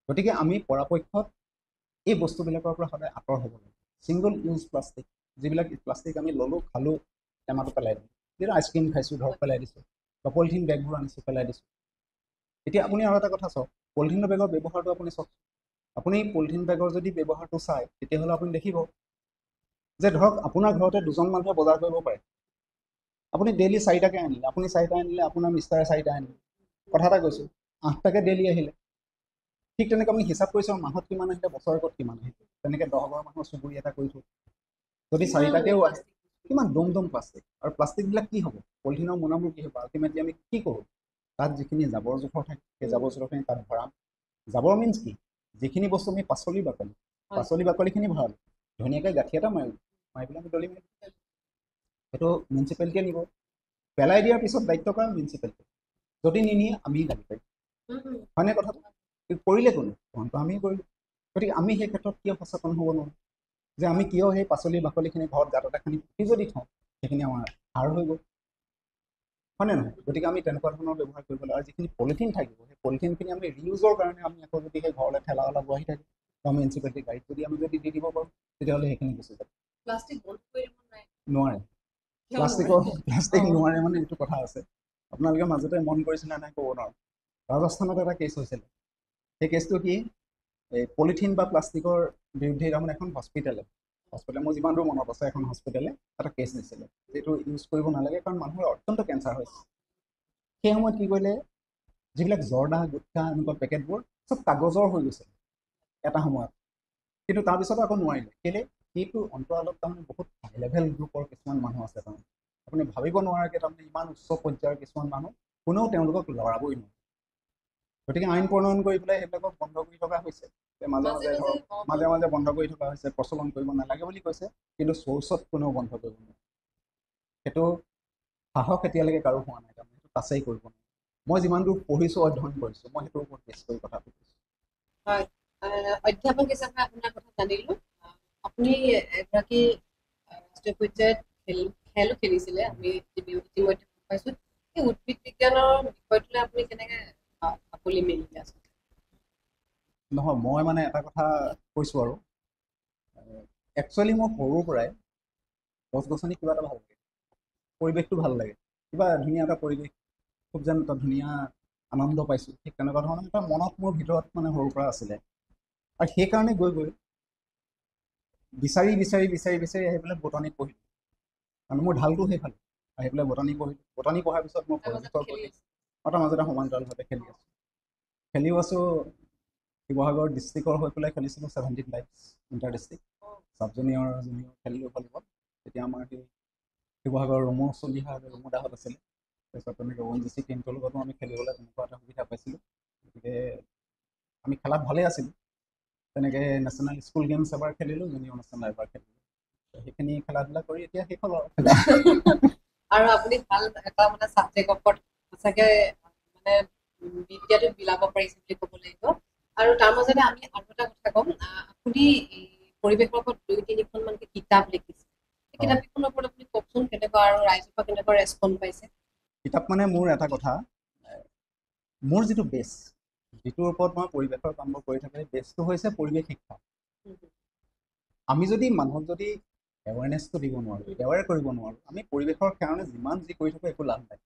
[SPEAKER 1] গতিকে আমি পৰাপক্ষত এই বস্তুবিলাকৰ পৰা সদায় আঁতৰ হ'ব লাগে। ছিংগল ইউজ প্লাষ্টিক, যিবিলাক প্লাষ্টিক আমি ল'লোঁ, খালোঁ, টেমাটো পেলাই দিলোঁ, যিটো আইচক্ৰীম খাইছোঁ ধৰক পেলাই দিছোঁ, বা পলিথিন বেগবোৰ আনিছোঁ পেলাই দিছোঁ। এতিয়া আপুনি আৰু এটা কথা চাওক, পলিথিনৰ বেগৰ ব্যৱহাৰটো আপুনি চাওক। আপুনি পলিথিন বেগৰ যদি ব্যৱহাৰটো চায়, তেতিয়াহ'লে আপুনি দেখিব যে ধৰক আপোনাৰ ঘৰতে দুজন মানুহে বজাৰ কৰিব পাৰে, আপুনি ডেইলি 4টাকৈ আনিলে, আপুনি 4টা আনিলে, আপোনাৰ মিষ্টাৰে 4টা আনিলে, কথা এটা কৈছোঁ, 8টাকৈ ডেইলি আহিলে, ঠিক তেনেকৈ আমি হিচাপ কৰিছোঁ মাহত কিমান আহিলে, বছৰেকত কিমান আহিব। তেনেকৈ 10 ঘৰ মানুহৰ চুবুৰী এটা কৰি থওঁ, যদি 4টাকেও আহে কিমান দম দম প্লাষ্টিক। আৰু প্লাষ্টিকবিলাক কি হ'ব, পলিথিনৰ মোনাবোৰ কি হ'ব, আল্টিমেটলি আমি কি কৰোঁ, তাত যিখিনি জাবৰ জোঁথৰ থাকে সেই জাবৰ জোঁথৰখিনি তাত ভৰাম। জাবৰ মিনছ কি, যিখিনি বস্তু আমি পাচলি বাকলি, পাচলি বাকলিখিনি ভৰালোঁ, ধুনীয়াকৈ গাঁঠি এটা মাৰিলোঁ, মাৰি পেলাই আমি দলি মাৰিলোঁ, সেইটো মিউনিচিপেলিটিয়ে নিব। পেলাই দিয়াৰ পিছত দায়িত্ব কৰা মিউনিচিপেলিটি, যদি নিনিয়ে আমি গালি পাৰিম, হয়নে কথাটো? কৰিলে কোনে, তহঁতো আমিয়ে কৰিলোঁ। গতিকে আমি সেই ক্ষেত্ৰত কিয় সচেতন হ'ব নোৱাৰোঁ যে আমি কিয় সেই পাচলি বাকলিখিনি ঘৰত গাঁত এটা খানি পুতি যদি থওঁ সেইখিনি আমাৰ সাৰ হৈ গ'ল, হয়নে নহয়? গতিকে আমি তেনেকুৱা ধৰণৰ ব্যৱহাৰ কৰিব লাগে। আৰু যিখিনি পলিথিন থাকিব সেই পলিথিনখিনি আমি ৰিউজৰ কাৰণে আমি আকৌ যদি সেই ঘৰলৈ ঠেলা ওলাব আহি থাকে বা মিউনিচিপেলিটি গাড়ীত যদি আমি যদি দি দিব পাৰোঁ তেতিয়াহ'লে সেইখিনি গুচি যাব। নোৱাৰে প্লাষ্টিকৰ, প্লাষ্টিক নোৱাৰে। মানে এইটো কথা আছে, আপোনালোকে মাজতে মন কৰিছিলে নাই ক'ব নোৱাৰোঁ, ৰাজস্থানত এটা কেছ হৈছিলে। সেই কেছটো কি, এই পলিথিন বা প্লাষ্টিকৰ বিৰুদ্ধে তাৰমানে এখন হস্পিটেলে, মোৰ যিমান দূৰ মনত আছে এখন হস্পিটেলে এটা কেছ দিছিলে, যিটো ইউজ কৰিব নালাগে কাৰণ মানুহৰ অত্যন্ত কেঞ্চাৰ হৈছে। সেই সময়ত কি কৰিলে, যিবিলাক জৰ্দা গুটখা এনেকুৱা পেকেটবোৰ চব কাগজৰ হৈ গৈছিলে এটা সময়ত, কিন্তু তাৰপিছত আকৌ নোৱাৰিলে। কেলৈ, সেইটো অন্তৰালত তাৰমানে বহুত হাই লেভেল গ্ৰুপৰ কিছুমান মানুহ আছে, তাৰমানে আপুনি ভাবিব নোৱাৰাকৈ তাৰমানে ইমান উচ্চ পৰ্যায়ৰ কিছুমান মানুহ, কোনেও তেওঁলোকক লৰাবই নোৱাৰে। গতিকে আইন প্ৰণয়ন কৰি পেলাই সেইবিলাকক বন্ধ কৰি থকা হৈছে, মাজে মাজে ধৰক মাজে মাজে বন্ধ কৰি থকা হৈছে, প্ৰচলন কৰিব নালাগে বুলি কৈছে, কিন্তু চ'ৰ্চত কোনেও বন্ধ কৰিব নোৱাৰে। সেইটো সাহস এতিয়ালৈকে কাৰো হোৱা নাই, তাৰমানে সেইটো টাচেই কৰিব নোৱাৰে। মই যিমান দূৰ পঢ়িছোঁ, অধ্যয়ন কৰিছোঁ, মই সেইটোৰ ওপৰত বেছ কৰি কথাটো কৈছোঁ।
[SPEAKER 2] হয়, অধ্যাপক হিচাপে আপোনাৰ কথা জানিলোঁ। আপুনি এগৰাকী ৰাষ্ট্ৰীয় পৰ্যায়ত খেলো খেলিছিলে, আমি ইতিমধ্যে গম পাইছোঁ। এই উদ্ভিদ বিজ্ঞানৰ বিষয়টোলৈ আপুনি কেনেকৈ আকলি মেলিলে আচলতে?
[SPEAKER 1] নহয়, মই মানে এটা কথা কৈছোঁ আৰু, একচুৱেলি মোৰ সৰুৰ পৰাই গছ গছনি কিবা এটা ভাল লাগে, পৰিৱেশটো ভাল লাগে, কিবা ধুনীয়া এটা পৰিৱেশ, খুব যেন এটা ধুনীয়া আনন্দ পাইছোঁ, ঠিক তেনেকুৱা ধৰণৰ এটা মনত মোৰ ভিতৰত মানে সৰুৰ পৰা আছিলে। আৰু সেইকাৰণে গৈ গৈ বিচাৰি বিচাৰি বিচাৰি বিচাৰি আহি পেলাই বটানীত পঢ়িলোঁ, কাৰণ মোৰ ঢালটো সেইফালে আহি পেলাই বটানী পঢ়িলোঁ। বটানী পঢ়াৰ পিছত মই পৰিৱেশৰ প্ৰতি তাৰ মাজতে সমান্তৰালভাৱে খেলি আছোঁ, খেলিও আছোঁ। শিৱসাগৰ ডিষ্ট্ৰিক্টৰ হৈ পেলাই খেলিছিলোঁ 17 times inter district, sub junior junior খেলিলোঁ ভলীবল। তেতিয়া আমাৰ সেই শিৱসাগৰ ৰুমো চলিহা ৰুমো দাহত আছিলে, তাৰপিছত তেনেকৈ অ' এন জি চি টিমটোৰ লগতো আমি খেলিবলৈ তেনেকুৱা এটা সুবিধা পাইছিলোঁ। গতিকে আমি খেলাত ভালেই আছিলোঁ। তেনেকৈ নেশ্যনেল স্কুল গেমছ এবাৰ খেলিলোঁ, জুনিয়ৰ নেশ্যনেল এবাৰ খেলিলোঁ। সেইখিনি খেলা ধূলা কৰি এতিয়া শেষ হ'ল আৰু খেলা।
[SPEAKER 2] আৰু আপুনি ভাল এটা মানে ছাবজেক্ট ওপৰত সঁচাকৈ মানে বিদ্যাটো বিলাব পাৰিছে বুলি ক'ব লাগিব। আৰু তাৰ মাজতে আমি আৰু এটা কথা ক'ম, আপুনি পৰিৱেশৰ ওপৰত 2-3খনমানকে কিতাপ লিখিছে, সেই কিতাপ কেইখনৰ ওপৰত আপুনি কওকচোন কেনেকুৱা আৰু ৰাইজৰ পৰা কেনেকুৱা ৰেচপঞ্চ পাইছে?
[SPEAKER 1] কিতাপ মানে মোৰ এটা কথা, মোৰ যিটো বেছ, যিটোৰ ওপৰত মই পৰিৱেশৰ কামবোৰ কৰি থাকোঁ, সেই বেছটো হৈছে পৰিৱেশ শিক্ষা। আমি যদি মানুহক যদি এৱেৰনেছটো দিব নোৱাৰোঁ, এৱেৰ কৰিব নোৱাৰোঁ, আমি পৰিৱেশৰ কাৰণে যিমান যি কৰি থাকোঁ একো লাভ নাই।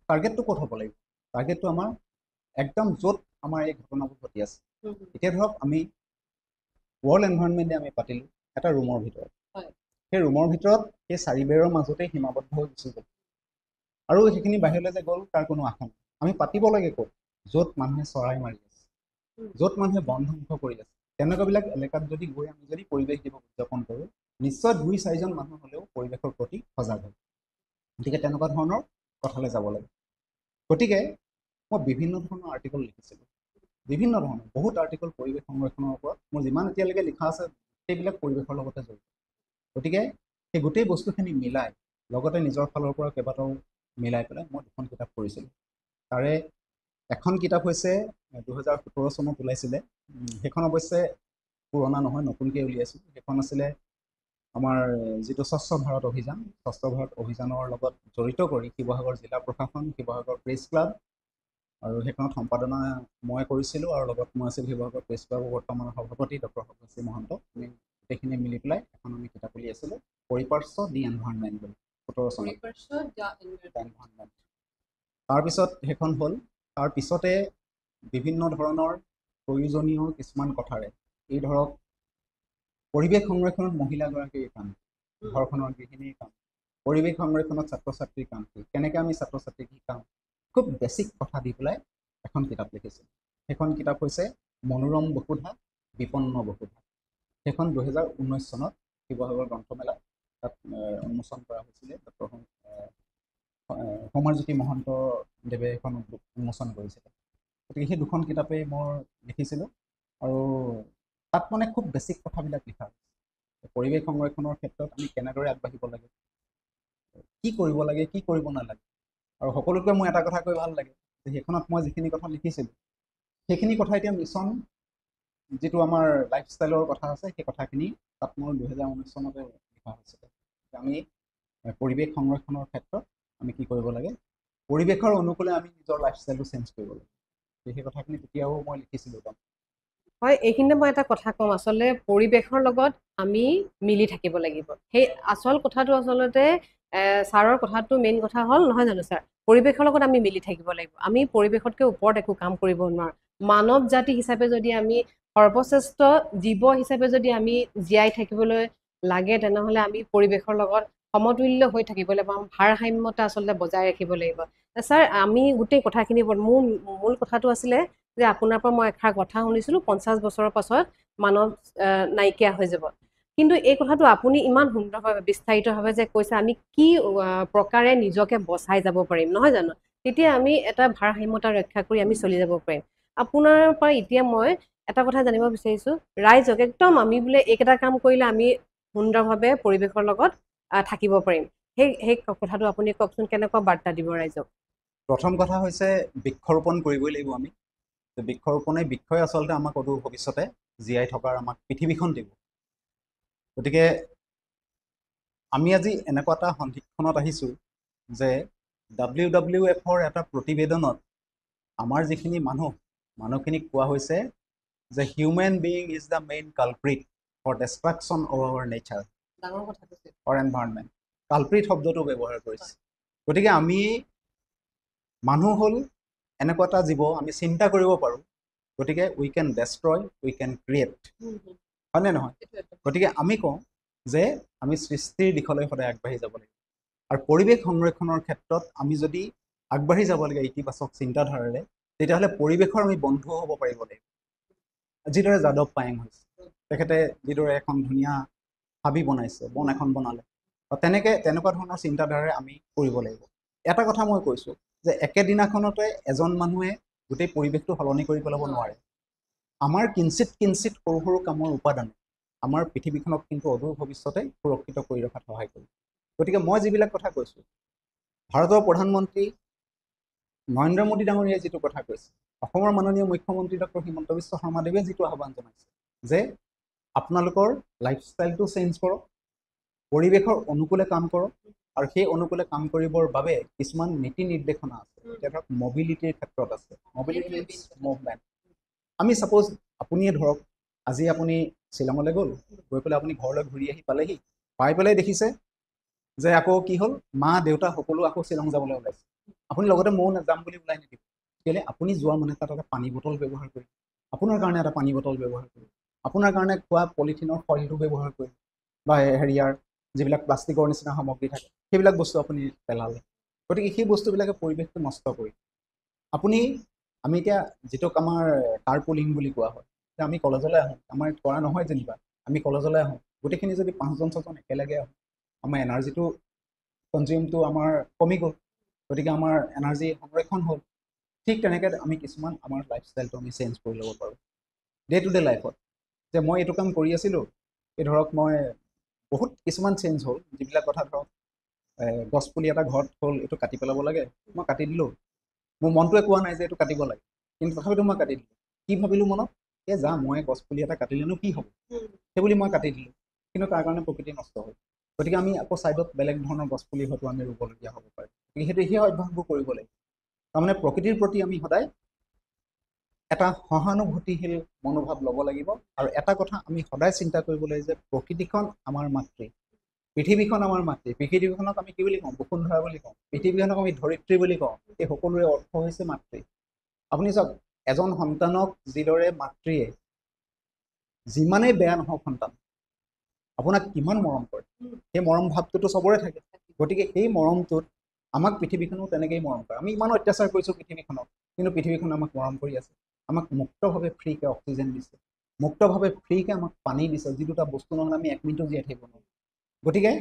[SPEAKER 1] টাৰ্গেটটো ক'ত হ'ব লাগিব? টাৰ্গেটটো আমাৰ একদম য'ত আমাৰ এই ঘটনাবোৰ ঘটি আছে। এতিয়া ধৰক আমি ৱৰ্ল্ড এনভাইৰনমেণ্ট ডে আমি পাতিলোঁ এটা ৰুমৰ ভিতৰত, সেই ৰুমৰ ভিতৰত সেই চাৰিবেৰৰ মাজতেই সীমাবদ্ধ হৈ গুচি গ'ল আৰু সেইখিনি বাহিৰলৈ যে গ'ল তাৰ কোনো আশা নাই। আমি পাতিব লাগে ক'ত, য'ত মানুহে চৰাই মাৰি আছে, য'ত মানুহে বন ধ্বংস কৰি আছে, তেনেকুৱাবিলাক এলেকাত যদি গৈ আমি যদি পৰিৱেশ দিৱস উদযাপন কৰোঁ, নিশ্চয় 2-4জন মানুহ হ'লেও পৰিৱেশৰ প্ৰতি সজাগ হ'ব। গতিকে তেনেকুৱা ধৰণৰ কথালৈ যাব লাগে। গতিকে মই বিভিন্ন ধৰণৰ আৰ্টিকল লিখিছিলোঁ, বিভিন্ন ধৰণৰ বহুত আৰ্টিকল পৰিৱেশ সংৰক্ষণৰ ওপৰত মোৰ যিমান এতিয়ালৈকে লিখা আছে সেইবিলাক পৰিৱেশৰ লগতে জড়িত। গতিকে সেই গোটেই বস্তুখিনি মিলাই লগতে নিজৰ ফালৰ পৰা কেইবাটাও মিলাই পেলাই মই 2খন কিতাপ কৰিছিলোঁ। তাৰে এখন কিতাপ হৈছে 2017 চনত ওলাইছিলে, সেইখন অৱশ্যে পুৰণা নহয়, নতুনকৈ উলিয়াইছোঁ। সেইখন আছিলে আমাৰ যিটো স্বচ্ছ ভাৰত অভিযান, স্বচ্ছ ভাৰত অভিযানৰ লগত জড়িত কৰি শিৱসাগৰ জিলা প্ৰশাসন, শিৱসাগৰ প্ৰেছ ক্লাব, আৰু সেইখনত সম্পাদনা মই কৰিছিলোঁ আৰু লগত মই আছিল শিৱসাগৰ প্ৰেছ ক্লাবৰ বৰ্তমানৰ সভাপতি ডক্টৰ সৰ্বশ্ৰী মহন্ত। আমি গোটেইখিনি মিলি পেলাই এখন আমি কিতাপ উলিয়াইছিলোঁ, পৰিপাৰ্শ্ব দি এনভাইৰনমেণ্ট বুলি, 17 চনত এনভাইৰনমেণ্ট। তাৰপিছত সেইখন হ'ল। তাৰপিছতে বিভিন্ন ধৰণৰ প্ৰয়োজনীয় কিছুমান কথাৰে, এই ধৰক পৰিৱেশ সংৰক্ষণত মহিলাগৰাকীৰ কাম, ঘৰখনৰ গৃহিণীৰ কাম, পৰিৱেশ সংৰক্ষণত ছাত্ৰ ছাত্ৰীৰ কাম কি, কেনেকৈ আমি ছাত্ৰ ছাত্ৰীক শিকাম, খুব বেছিক কথা দি পেলাই এখন কিতাপ লিখিছিলোঁ। সেইখন কিতাপ হৈছে মনোৰম বসুধা বিপন্ন বসুধা। সেইখন 2019 চনত শিৱসাগৰ গ্ৰন্থমেলাত তাত উন্মোচন কৰা হৈছিলে। ডক্টৰ সৌমাৰজ্যোতি মহন্ত দেৱে এখন উন্মোচন কৰিছিলে। গতিকে সেই দুখন কিতাপেই মই লিখিছিলোঁ আৰু তাত মানে খুব বেছিক কথাবিলাক লিখা হৈছে। পৰিৱেশ সংৰক্ষণৰ ক্ষেত্ৰত আমি কেনেদৰে আগবাঢ়িব লাগে, কি কৰিব লাগে, কি কৰিব নালাগে। আৰু সকলোতকৈ মোৰ এটা কথা কৈ ভাল লাগে যে সেইখনত মই যিখিনি কথা লিখিছিলোঁ সেইখিনি কথা এতিয়া মিছন যিটো আমাৰ লাইফষ্টাইলৰ কথা আছে সেই কথাখিনি তাত মোৰ 2019 চনতে লিখা হৈছিলে। আমি পৰিৱেশ সংৰক্ষণৰ ক্ষেত্ৰত আমি কি কৰিব লাগে, পৰিৱেশৰ অনুকূলে আমি নিজৰ লাইফষ্টাইলটো চেঞ্জ কৰিব লাগে, সেই কথাখিনি তেতিয়াও মই লিখিছিলোঁ।
[SPEAKER 2] হয়, এইখিনিতে মই এটা কথা কম, আচলতে পৰিৱেশৰ লগত আমি মিলি থাকিব লাগিব। সেই আচল কথাটো আচলতে ছাৰৰ কথাটো মেইন কথা হ'ল, নহয় জানো ছাৰ? পৰিৱেশৰ লগত আমি মিলি থাকিব লাগিব। আমি পৰিৱেশতকৈ ওপৰত একো কাম কৰিব নোৱাৰোঁ। মানৱ জাতি হিচাপে যদি আমি সৰ্বশ্ৰেষ্ঠ জীৱ হিচাপে যদি আমি জীয়াই থাকিবলৈ লাগে, তেনেহ'লে আমি পৰিৱেশৰ লগত সমতুল্য হৈ থাকিব লাগিব, ভাৰসাম্যতা আচলতে বজাই ৰাখিব লাগিব। ছাৰ, আমি গোটেই কথাখিনি, মোৰ মূল কথাটো আছিলে যে আপোনাৰ পৰা মই এষাৰ কথা শুনিছিলোঁ, 50 বছৰৰ পাছত মানৱ নাইকিয়া হৈ যাব। কিন্তু এই কথাটো আপুনি ইমান সুন্দৰভাৱে বিস্তাৰিতভাৱে যে কৈছে, আমি কি প্ৰকাৰে নিজকে বচাই যাব পাৰিম, নহয় জানো? তেতিয়া আমি এটা ভাৰসাম্যতা ৰক্ষা কৰি আমি চলি যাব পাৰিম। আপোনাৰ পৰা এতিয়া মই এটা কথা জানিব বিচাৰিছোঁ, ৰাইজক একদম আমি বোলে এইকেইটা কাম কৰিলে আমি সুন্দৰভাৱে পৰিৱেশৰ লগত থাকিব পাৰিম, সেই কথাটো আপুনি কওকচোন, কেনেকুৱা বাৰ্তা দিব ৰাইজক?
[SPEAKER 1] প্ৰথম কথা হৈছে বৃক্ষৰোপণ কৰিবই লাগিব আমি। বৃক্ষৰোপণে, বৃক্ষই আচলতে আমাক অদূৰ ভৱিষ্যতে জীয়াই থকাৰ আমাক পৃথিৱীখন দিব। গতিকে আমি আজি এনেকুৱা এটা সন্ধিক্ষণত আহিছোঁ যে WWFৰ এটা প্ৰতিবেদনত আমাৰ যিখিনি মানুহখিনিক কোৱা হৈছে যে human being is the main culprit for destruction of our nature or environment. Culprit শব্দটো ব্যৱহাৰ কৰিছে। গতিকে আমি মানুহ হ'ল এনেকুৱা এটা জীৱ, আমি চিন্তা কৰিব পাৰোঁ, গতিকে we can destroy, we can create, হয়নে নহয়? গতিকে আমি কওঁ যে আমি সৃষ্টিৰ দিশলৈ সদায় আগবাঢ়ি যাব লাগিব। আৰু পৰিৱেশ সংৰক্ষণৰ ক্ষেত্ৰত আমি যদি আগবাঢ়ি যাব লাগে ইতিবাচক চিন্তাধাৰাৰে, তেতিয়াহ'লে পৰিৱেশৰ আমি বন্ধু হ'ব পাৰিব লাগিব। যিদৰে যাদৱ পায়েং হৈছে, তেখেতে যিদৰে এখন ধুনীয়া হাবি বনাইছে, বন এখন বনালে, তেনেকৈ তেনেকুৱা ধৰণৰ চিন্তাধাৰাৰে আমি কৰিব লাগিব। এটা কথা মই কৈছোঁ যে একেদিনাখনতে এজন মানুহে গোটেই পৰিৱেশটো সলনি কৰি পেলাব নোৱাৰে। আমাৰ কিঞ্চিত কিঞ্চিত সৰু সৰু কামৰ উপাদানে আমাৰ পৃথিৱীখনক কিন্তু অদূৰ ভৱিষ্যতে সুৰক্ষিত কৰি ৰখাত সহায় কৰিব। গতিকে মই যিবিলাক কথা কৈছোঁ, ভাৰতৰ প্ৰধানমন্ত্ৰী নৰেন্দ্ৰ মোদী ডাঙৰীয়াই যিটো কথা কৈছে, অসমৰ মাননীয় মুখ্যমন্ত্ৰী ডক্টৰ হিমন্ত বিশ্ব শৰ্মাদেৱে যিটো আহ্বান জনাইছে যে আপোনালোকৰ লাইফষ্টাইলটো চেঞ্জ কৰক, পৰিৱেশৰ অনুকূলে কাম কৰক, আৰু সেই অনুকূলে কাম কৰিবৰ বাবে কিছুমান নীতি নিৰ্দেশনা আছে। এতিয়া ধৰক মবিলিটিৰ ক্ষেত্ৰত আছে, মবিলিটি মিনছ মুভমেণ্ট। আমি ছাপ'জ আপুনিয়ে ধৰক আজি আপুনি শ্বিলঙলৈ গ'ল, গৈ পেলাই আপুনি ঘৰলৈ ঘূৰি আহি পালেহি, পাই পেলাই দেখিছে যে আকৌ কি হ'ল, মা দেউতা সকলো আকৌ শ্বিলং যাবলৈ ওলাইছে, আপুনি লগতে ময়ো যাম বুলি ওলাই নিদিব। কেলৈ? আপুনি যোৱা মানে তাত এটা পানী বটল ব্যৱহাৰ কৰি, আপোনাৰ কাৰণে এটা পানী বটল ব্যৱহাৰ কৰি, আপোনাৰ কাৰণে খোৱা পলিথিনৰ ফইলটো ব্যৱহাৰ কৰি, বা হেৰিয়াৰ যিবিলাক প্লাষ্টিকৰ নিচিনা সামগ্ৰী থাকে সেইবিলাক বস্তু আপুনি পেলালে। গতিকে সেই বস্তুবিলাকে পৰিৱেশটো নষ্ট কৰি আপুনি, আমি এতিয়া যিটোক আমাৰ কাৰ পুলিং বুলি কোৱা হয়, আমি কলেজলৈ আহোঁ, আমাৰ কৰা নহয় যেনিবা, আমি কলেজলৈ আহোঁ, গোটেইখিনি যদি 5জন 6জন একেলগে আহোঁ, আমাৰ এনাৰ্জিটো কনজিউমটো আমাৰ কমি গ'ল, গতিকে আমাৰ এনাৰ্জি সংৰক্ষণ হ'ল। ঠিক তেনেকৈ আমি কিছুমান আমাৰ লাইফষ্টাইলটো আমি চেঞ্জ কৰি ল'ব পাৰোঁ ডে টু ডে লাইফত। যে মই এইটো কাম কৰি আছিলোঁ, এই ধৰক মই বহুত কিছুমান চেঞ্জ হ'ল, যিবিলাক কথা ধৰক গছপুলি এটা ঘৰত হ'ল, এইটো কাটি পেলাব লাগে, মই কাটি দিলোঁ, মোৰ মনটোৱে কোৱা নাই যে এইটো কাটিব লাগে, কিন্তু তথাপিতো মই কাটি দিলোঁ। কি ভাবিলোঁ মনত, এই যা মই গছপুলি এটা কাটিলেনো কি হ'ব, সেইবুলি মই কাটি দিলোঁ, কিন্তু তাৰ কাৰণে প্ৰকৃতি নষ্ট হ'ল। গতিকে আমি আকৌ ছাইডত বেলেগ ধৰণৰ গছপুলি হয়তো আমি ৰুবলগীয়া হ'ব পাৰে। গতিকে সেইটো সেই অভ্যাসবোৰ কৰিব লাগিব। তাৰমানে প্ৰকৃতিৰ প্ৰতি আমি সদায় এটা সহানুভূতিশীল মনোভাৱ ল'ব লাগিব। আৰু এটা কথা আমি সদায় চিন্তা কৰিব লাগিব যে প্ৰকৃতিখন আমাৰ মাতৃ, পৃথিৱীখন আমাৰ মাতৃ। পৃথিৱীখনক আমি কি বুলি কওঁ? বসুন্ধৰা বুলি কওঁ। পৃথিৱীখনক আমি ধৰিত্ৰী বুলি কওঁ। এই সকলোৰে অৰ্থ হৈছে মাতৃ। আপুনি চাওক, এজন সন্তানক যিদৰে মাতৃয়ে যিমানেই বেয়া নহওক সন্তান আপোনাক কিমান মৰম কৰে, সেই মৰম ভাৱটোতো চবৰে থাকে। গতিকে সেই মৰমটোত আমাক পৃথিৱীখনো তেনেকেই মৰম কৰে। আমি ইমান অত্যাচাৰ কৰিছোঁ পৃথিৱীখনক, কিন্তু পৃথিৱীখন আমাক মৰম কৰি আছে। আমাক মুক্তভাৱে ফ্ৰীকৈ অক্সিজেন দিছে, মুক্তভাৱে ফ্ৰীকৈ আমাক পানী দিছে, যি দুটা বস্তু নহ'লে আমি এক মিনিটো জীয়াই থাকিব নোৱাৰোঁ। গতিকে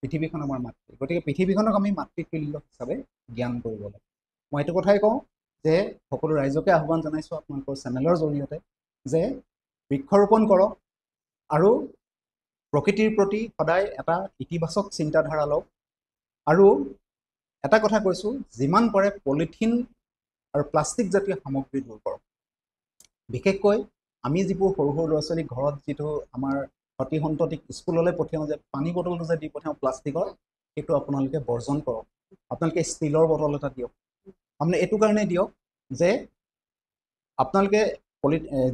[SPEAKER 1] পৃথিৱীখন আমাৰ মাতৃ, গতিকে পৃথিৱীখনক আমি মাতৃতুল্য হিচাপে জ্ঞান কৰিব লাগে। মই এইটো কথাই কওঁ যে সকলো ৰাইজকে আহ্বান জনাইছোঁ আপোনালোকৰ চেনেলৰ জৰিয়তে যে বৃক্ষৰোপণ কৰক আৰু প্ৰকৃতিৰ প্ৰতি সদায় এটা ইতিবাচক চিন্তাধাৰা লওক। আৰু এটা কথা কৈছোঁ, যিমান পাৰে পলিথিন আৰু প্লাষ্টিক জাতীয় সামগ্ৰী দূৰ কৰক। বিশেষকৈ আমি যিবোৰ সৰু সৰু ল'ৰা ছোৱালীক ঘৰত যিটো আমাৰ সতি সন্ততিক স্কুললৈ পঠিয়াওঁ যে পানী বটলটো যে দি পঠিয়াওঁ প্লাষ্টিকৰ, সেইটো আপোনালোকে বৰ্জন কৰক। আপোনালোকে ষ্টীলৰ বটল এটা দিয়ক। আপুনি এইটো কাৰণে দিয়ক যে আপোনালোকে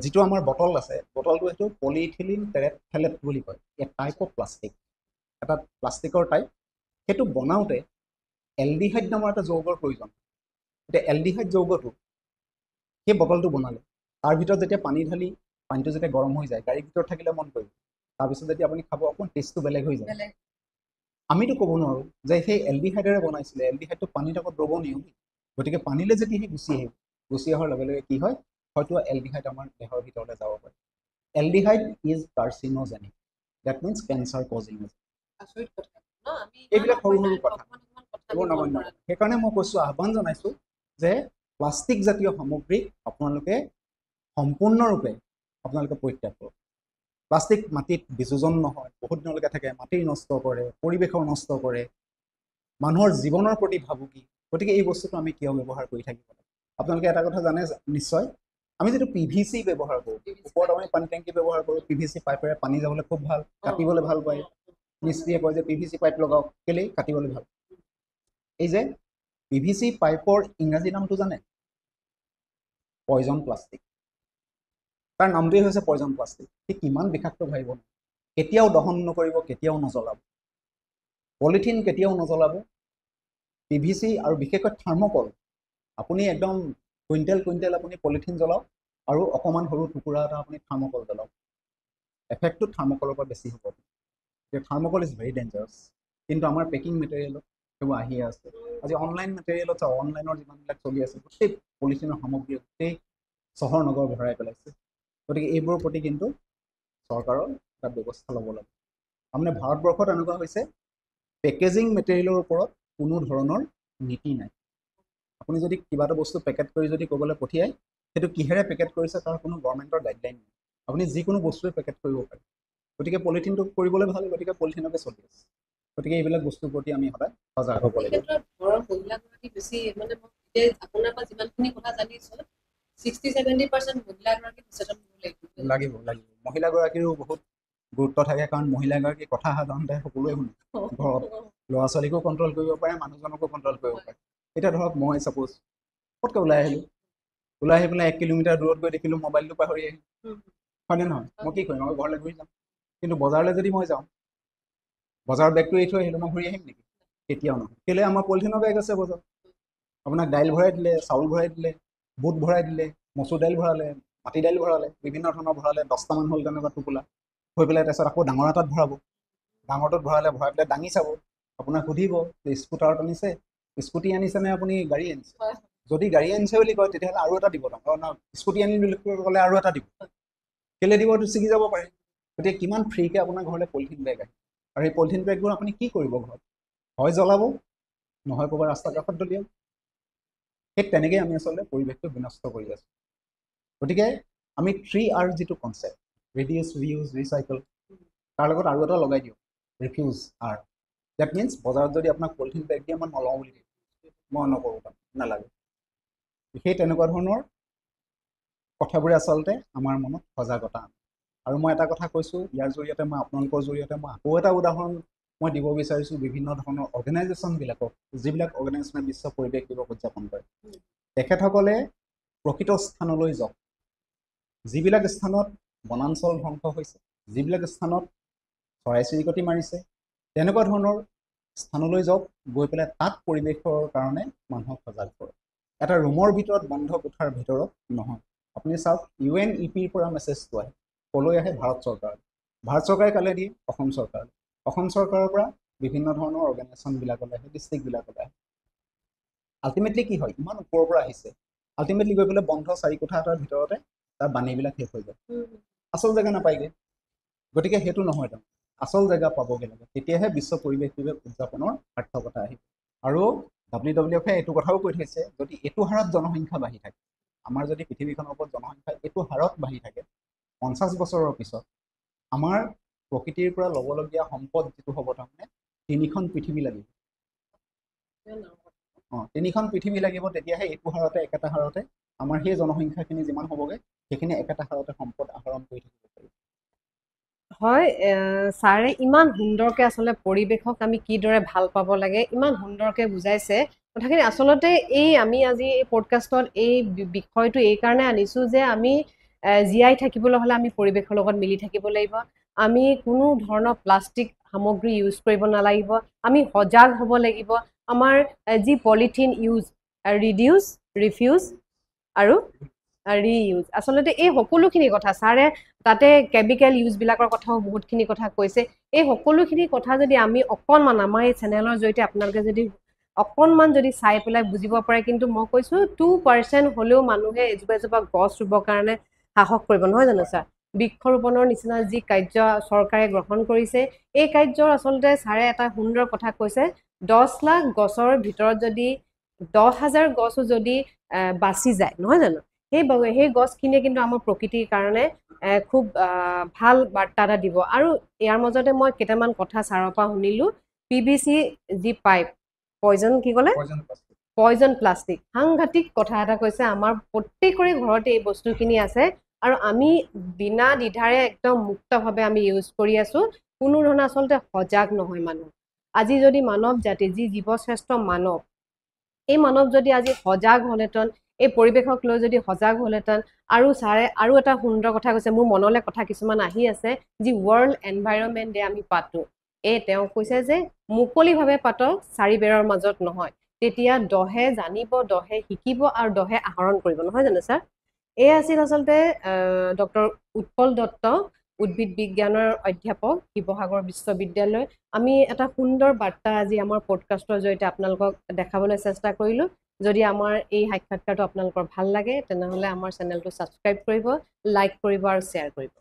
[SPEAKER 1] যিটো আমাৰ বটল আছে, বটলটো সেইটো পলিইথিলিন টেৰেপথেলেট বুলি কয়, এ টাইপ অফ প্লাষ্টিক, এটা প্লাষ্টিকৰ টাইপ। সেইটো বনাওঁতে এলডিহাইড নামৰ এটা যৌগৰ প্ৰয়োজন। এতিয়া এলডিহাইড যৌগটো সেই বটলটো বনালে তাৰ ভিতৰত যেতিয়া পানী ঢালি পানীটো যেতিয়া গৰম হৈ যায়, গাড়ীৰ ভিতৰত থাকিলে মন কৰিব, তাৰপিছত যেতিয়া আপুনি খাব অকণমান টেষ্টটো বেলেগ হৈ যায়। আমিতো ক'ব নোৱাৰোঁ যে সেই এলডিহাইডেৰে বনাইছিলে, এলডিহাইডটো পানীত আকৌ দ্ৰৱণীয়, গতিকে পানীলৈ যেতিয়া সি গুচি আহিব, গুচি অহাৰ লগে লগে কি হয়, হয়তো এলডিহাইড আমাৰ দেহৰ ভিতৰলৈ যাব পাৰে। Aldehyde is carcinogenic, that means cancer causing. এইবিলাক সৰু সৰু কথা, এইবোৰ নগণ্য। সেইকাৰণে মই কৈছোঁ, আহ্বান জনাইছোঁ যে প্লাষ্টিক জাতীয় সামগ্ৰী আপোনালোকে সম্পূৰ্ণৰূপে আপোনালোকে পৰিত্যাগ কৰক। প্লাষ্টিক মাটিত বিযোজন নহয়, বহুত দিনলৈকে থাকে, মাটিৰ নষ্ট কৰে, পৰিৱেশৰ নষ্ট কৰে, মানুহৰ জীৱনৰ প্ৰতি ভাবুকি। গতিকে এই বস্তুটো আমি কিয় ব্যৱহাৰ কৰি থাকিব লাগে? আপোনালোকে এটা কথা জানে নিশ্চয়, আমি যিটো PVC ব্যৱহাৰ কৰোঁ, ওপৰত আমি পানী টেংকি ব্যৱহাৰ কৰোঁ, PVC পাইপেৰে পানী যাবলৈ খুব ভাল, কাটিবলৈ ভাল পায়। মিস্ত্ৰীয়ে কয় যে PVC pipe লগাওক, কেলেই কাটিবলৈ ভাল। এই যে PVC পাইপৰ ইংৰাজী নামটো জানে? Poison plastic. তাৰ নামটোৱেই হৈছে পয়জন প্লাষ্টিক। সি কিমান বিষাক্ত ভাবিব নোৱাৰে। কেতিয়াও দহন নকৰিব, কেতিয়াও নজ্বলাব। পলিথিন কেতিয়াও নজ্বলাব। PVC আৰু বিশেষকৈ থাৰ্মকল, আপুনি একদম কুইণ্টেল কুইণ্টেল আপুনি পলিথিন জ্বলাওক আৰু অকণমান সৰু টুকুৰা এটা আপুনি থাৰ্মকল জ্বলাওক, এফেক্টটো থাৰ্মকলৰ পৰা বেছি হ'ব। Thermocol is very dangerous. কিন্তু আমাৰ পেকিং মেটেৰিয়েলত সেইবোৰ আহিয়ে আছে। আজি অনলাইন মেটেৰিয়েলত চাওক, অনলাইনৰ যিমানবিলাক চলি আছে, গোটেই পলিথিনৰ সামগ্ৰী গোটেই চহৰ নগৰ ভৰাই পেলাইছে। গতিকে এইবোৰৰ প্ৰতি কিন্তু চৰকাৰৰ এটা ব্যৱস্থা ল'ব লাগে। তাৰমানে ভাৰতবৰ্ষত এনেকুৱা হৈছে, পেকেজিং মেটেৰিয়েলৰ ওপৰত কোনো ধৰণৰ নীতি নাই। আপুনি যদি কিবা এটা বস্তু পেকেট কৰি যদি ক'বলৈ পঠিয়ায়, সেইটো কিহেৰে পেকেট কৰিছে তাৰ কোনো গভৰ্ণমেণ্টৰ গাইডলাইন নাই। আপুনি যিকোনো বস্তুৱে পেকেট কৰিব পাৰে। গতিকে পলিথিনটো কৰিবলৈ ভাল, গতিকে পলিথিনকে চলি আছে। গতিকে এইবিলাক বস্তুৰ প্ৰতি আমি সদায় সজাগ হ'ব লাগিব। লাগিব লাগিব, মহিলাগৰাকীৰো বহুত গুৰুত্ব থাকে, কাৰণ মহিলাগৰাকীৰ কথা সাধাৰণতে সকলোৱে শুনে। ঘৰত ল'ৰা ছোৱালীকো কণ্ট্ৰল কৰিব পাৰে, মানুহজনকো কণ্ট্ৰল কৰিব পাৰে। এতিয়া ধৰক মই ছাপ'জ পটকৈ ওলাই আহিলোঁ, ওলাই আহি পেলাই 1 কিলোমিটাৰ দূৰত গৈ দেখিলোঁ মোবাইলটো পাহৰি আহিলোঁ, হয়নে নহয়? মই কি কৰিম? মই ঘৰলৈ ঘূৰি যাম। কিন্তু বজাৰলৈ যদি মই যাওঁ, বজাৰৰ বেগটো এৰি থৈ আহিলোঁ, মই ঘূৰি আহিম নেকি? কেতিয়াও নহয়। কেলৈ? আমাৰ পলিথিনৰ বেগ আছে বজাৰত। আপোনাক দাইল ভৰাই দিলে, চাউল ভৰাই দিলে, বুট ভৰাই দিলে, মচুৰ দাইল ভৰালে, মাটি দাইল ভৰালে, বিভিন্ন ধৰণৰ ভৰালে, 10টামান হ'ল তেনেকুৱা টোপোলা হৈ পেলাই, তাৰপিছত আকৌ ডাঙৰ এটাত ভৰাব, ডাঙৰটোত ভৰালে, ভৰাই পেলাই দাঙি চাব, আপোনাক সুধিব যে স্কুটাৰত আনিছে, স্কুটি আনিছে নে আপুনি গাড়ী আনিছে? যদি গাড়ী আনিছে বুলি কয়, তেতিয়াহ'লে আৰু এটা দিব, ডাঙৰ। স্কুটি আনিম বুলি ক'লে আৰু এটা দিব। কেলৈ দিব? এইটো ছিগি যাব পাৰে। গতিকে কিমান ফ্ৰীকৈ আপোনাৰ ঘৰলৈ পলিথিন বেগ আহে। আৰু সেই পলিথিন বেগবোৰ আপুনি কি কৰিব ঘৰত? হয় জ্বলাব, নহয় ক'ৰবাত ৰাস্তাৰ কাষত দলিয়াব। সেই তেনেকেই আমি আচলতে পৰিৱেশটো বিনষ্ট কৰি আছোঁ। গতিকে আমি 3R যিটো কনচেপ্ট, ৰিডিউচ, ৰিউজ, ৰিচাইকেল, তাৰ লগত আৰু এটা লগাই দিওঁ, ৰিফিউজ আৰ। That means বজাৰত যদি আপোনাক পলিথিন বেগ দিয়ে, মই নলওঁ বুলি দিওঁ, মই নকৰোঁ, তাত নালাগে। সেই তেনেকুৱা ধৰণৰ কথাবোৰে আচলতে আমাৰ মনত সজাগতা আনে। আৰু মই এটা কথা কৈছোঁ, ইয়াৰ জৰিয়তে মই আপোনালোকৰ জৰিয়তে মই আকৌ এটা উদাহৰণ মই দিব বিচাৰিছোঁ বিভিন্ন ধৰণৰ অৰ্গেনাইজেশ্যনবিলাকক, যিবিলাক অৰ্গেনাইজেশ্যনে বিশ্ব পৰিৱেশ দিৱস উদযাপন কৰে, তেখেতসকলে প্ৰকৃত স্থানলৈ যাওক। যিবিলাক স্থানত বনাঞ্চল ধ্বংস হৈছে, যিবিলাক স্থানত চৰাই চিৰিকটি মাৰিছে, তেনেকুৱা ধৰণৰ স্থানলৈ যাওক, গৈ পেলাই তাত পৰিৱেশৰ কাৰণে মানুহক সজাগ কৰক। এটা ৰুমৰ ভিতৰত, বন্ধ কোঠাৰ ভিতৰত নহয়। আপুনি চাওক, UNEPৰ পৰা মেছেজটো আহে, কলৈ আহে? ভাৰত চৰকাৰলৈ। ভাৰত চৰকাৰে কালে দিয়ে? অসম চৰকাৰলৈ। অসম চৰকাৰৰ পৰা বিভিন্ন ধৰণৰ অৰ্গেনাইজেশ্যনবিলাকলৈ আহে, ডিষ্ট্ৰিক্টবিলাকলৈ আহে। আল্টিমেটলি কি হয়, ইমান ওপৰৰ পৰা আহিছে, আল্টিমেটলি গৈ পেলাই বন্ধ চাৰি কোঠা এটাৰ ভিতৰতে তাৰ বাণীবিলাক শেষ হৈ যায়, আচল জেগা নাপায়গৈ। গতিকে সেইটো নহয়, তাৰমানে আচল জেগা পাবগৈ লাগে, তেতিয়াহে বিশ্ব পৰিৱেশ দিৱস উদযাপনৰ সাৰ্থকতা আহিব। আৰু WWF-এ এইটো কথাও কৈ থৈছে, যদি এইটো হাৰত জনসংখ্যা বাঢ়ি থাকে, আমাৰ যদি পৃথিৱীখনৰ ওপৰত জনসংখ্যা এইটো হাৰত বাঢ়ি থাকে, 50 বছৰৰ পিছত আমাৰ প্ৰকৃতিৰ পৰা ল'বলগীয়া সম্পদ যিটো হ'ব তাৰমানে 3খন পৃথিৱী লাগিব। 3খন পৃথিৱী লাগিব, তেতিয়াহে এইটো হাৰতে, একেটা হাৰতে আমাৰ সেই জনসংখ্যাখিনি যিমান হ'বগৈ সেইখিনি একেটা হাৰতে সম্পদ আহৰণ কৰি থাকিব পাৰিব।
[SPEAKER 2] হয়, ছাৰে ইমান সুন্দৰকৈ আচলতে পৰিৱেশক আমি কিদৰে ভাল পাব লাগে ইমান সুন্দৰকৈ বুজাইছে কথাখিনি। আচলতে এই আমি আজি এই পডকাষ্টত এই বিষয়টো এইকাৰণে আনিছোঁ যে আমি জীয়াই থাকিবলৈ হ'লে আমি পৰিৱেশৰ লগত মিলি থাকিব লাগিব। আমি কোনো ধৰণৰ প্লাষ্টিক সামগ্ৰী ইউজ কৰিব নালাগিব, আমি সজাগ হ'ব লাগিব। আমাৰ যি পলিথিন ইউজ, ৰিডিউচ, ৰিফিউজ আৰু ৰিইউজ, আচলতে এই সকলোখিনি কথা ছাৰে তাতে কেমিকেল ইউজবিলাকৰ কথাও বহুতখিনি কথা কৈছে। এই সকলোখিনি কথা যদি আমি অকণমান আমাৰ এই চেনেলৰ জৰিয়তে আপোনালোকে যদি অকণমান যদি চাই পেলাই বুজিব পাৰে, কিন্তু মই কৈছোঁ 2% হ'লেও মানুহে এজোপা এজোপা গছ ৰুবৰ কাৰণে সাহস কৰিব, নহয় জানো ছাৰ? বৃক্ষৰোপণৰ নিচিনা যি কাৰ্য চৰকাৰে গ্ৰহণ কৰিছে, এই কাৰ্যৰ আচলতে ছাৰে এটা সুন্দৰ কথা কৈছে, 10 লাখ গছৰ ভিতৰত যদি 10,000 গছো যদি বাচি যায়, নহয় জানো, সেই গছখিনিয়ে কিন্তু আমাৰ প্ৰকৃতিৰ কাৰণে খুব ভাল বাৰ্তা এটা দিব। আৰু ইয়াৰ মাজতে মই কেইটামান কথা ছাৰৰ পৰা শুনিলোঁ। PVC যি পাইপ, পয়জন কি ক'লে, পয়জন প্লাষ্টিক, সাংঘাতিক কথা এটা কৈছে। আমাৰ প্ৰত্যেকৰে ঘৰতে এই বস্তুখিনি আছে আৰু আমি বিনা দ্বিধাৰে একদম মুক্তভাৱে আমি ইউজ কৰি আছোঁ। কোনো ধৰণৰ আচলতে সজাগ নহয় মানুহ। আজি যদি মানৱ জাতি, যি জীৱশ্ৰেষ্ঠ মানৱ, এই মানৱ যদি আজি সজাগ হ'লহেঁতেন, এই পৰিৱেশক লৈ যদি সজাগ হ'লহেঁতেন। আৰু ছাৰে আৰু এটা সুন্দৰ কথা কৈছে, মোৰ মনলৈ কথা কিছুমান আহি আছে, যি ৱৰ্ল্ড এনভাইৰনমেণ্ট ডে আমি পাতোঁ, এই তেওঁ কৈছে যে মুকলিভাৱে পাতক, চাৰি বেৰৰ মাজত নহয়, তেতিয়া দহে জানিব, দহে শিকিব আৰু দহে আহৰণ কৰিব, নহয় জানো ছাৰ? এই আছিল আচলতে ডক্টৰ উৎপল দত্ত, উদ্ভিদ বিজ্ঞানৰ অধ্যাপক, শিৱসাগৰ বিশ্ববিদ্যালয়। আমি এটা সুন্দৰ বাৰ্তা আজি আমাৰ পডকাষ্টৰ জৰিয়তে আপোনালোকক দেখাবলৈ চেষ্টা কৰিলোঁ। যদি আমাৰ এই সাক্ষাৎকাৰটো আপোনালোকৰ ভাল লাগে, তেনেহ'লে আমাৰ চেনেলটো ছাবস্ক্ৰাইব কৰিব, লাইক কৰিব আৰু শ্বেয়াৰ কৰিব।